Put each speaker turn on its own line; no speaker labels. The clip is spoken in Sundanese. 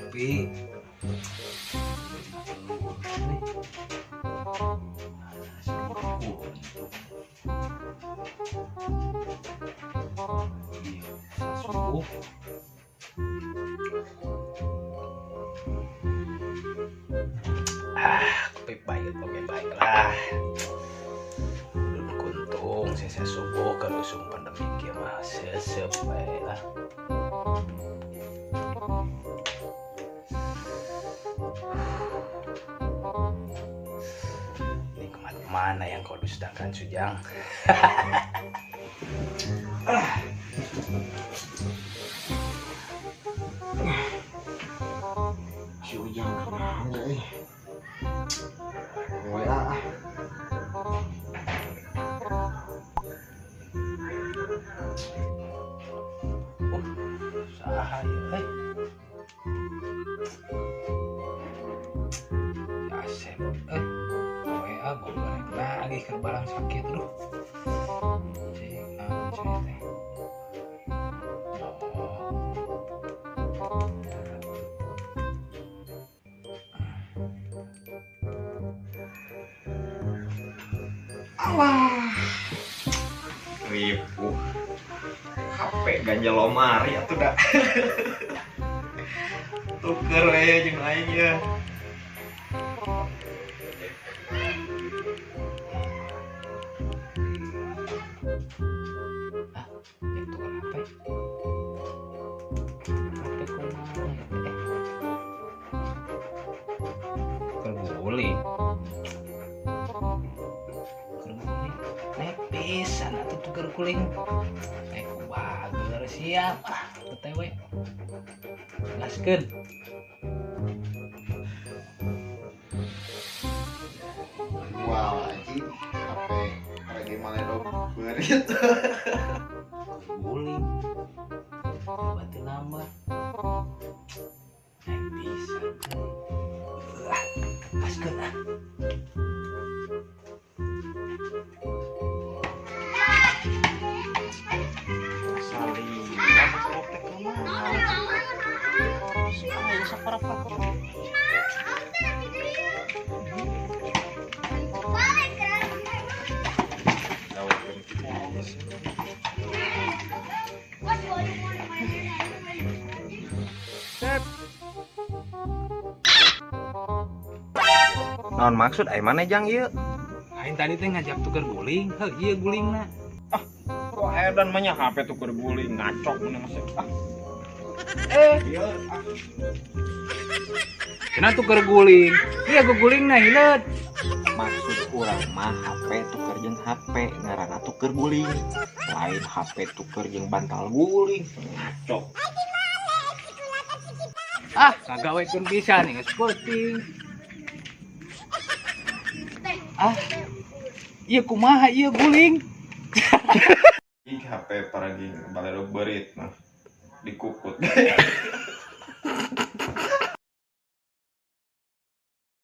Kopi. Subuh. Ah, kopi pahit, oke baiklah. Udah kuntung saya subuh kalau usum pandemi kieu mah sesep bae lah. Nikmat mana yang kau dustakan, Sujang?
Si Ujang kemana eh? WA ah.
Saha ya, eh? Si Asep, eh, WA baru lagi ke barang sakit tuh. Cing, naon cenah teh? Oh.
Alah. Ripuh. HP ganjel lomari atuh da. Tuker we jeung aing ya.
Ah, itu kan HP. HP kumaha ya teh? Keur guling. Keur guling. Naik pisan atuh tuker guling. Ku bager siap ah OTW. Gaskeun.
Wah, anjing HP lagi maledog beurit.
Guling. Batu nambah. Naik pisan. Ah, gaskeun ah.
Salila maksud teh kumaha? Aya saparapat.
Naon maksud ai maneh jang ieu?
Aing tadi teh ngajak tuker guling, heuh ieu gulingna.
Ah, kok edan mah nya HP tuker guling ngacok mun masih. Ah. Ieu ah.
Cenah tuker guling. Ieu gulingna hileut.
Maksud urang mah HP tuker jeung HP, ngaranna tuker guling. Lain HP tuker jeung bantal guling, ngacok.
Ah, kagawekeun pisan geus peuting. Ah, ieu kumaha ieu guling?
Ih, HP paragi baledog beurit mah dikukut.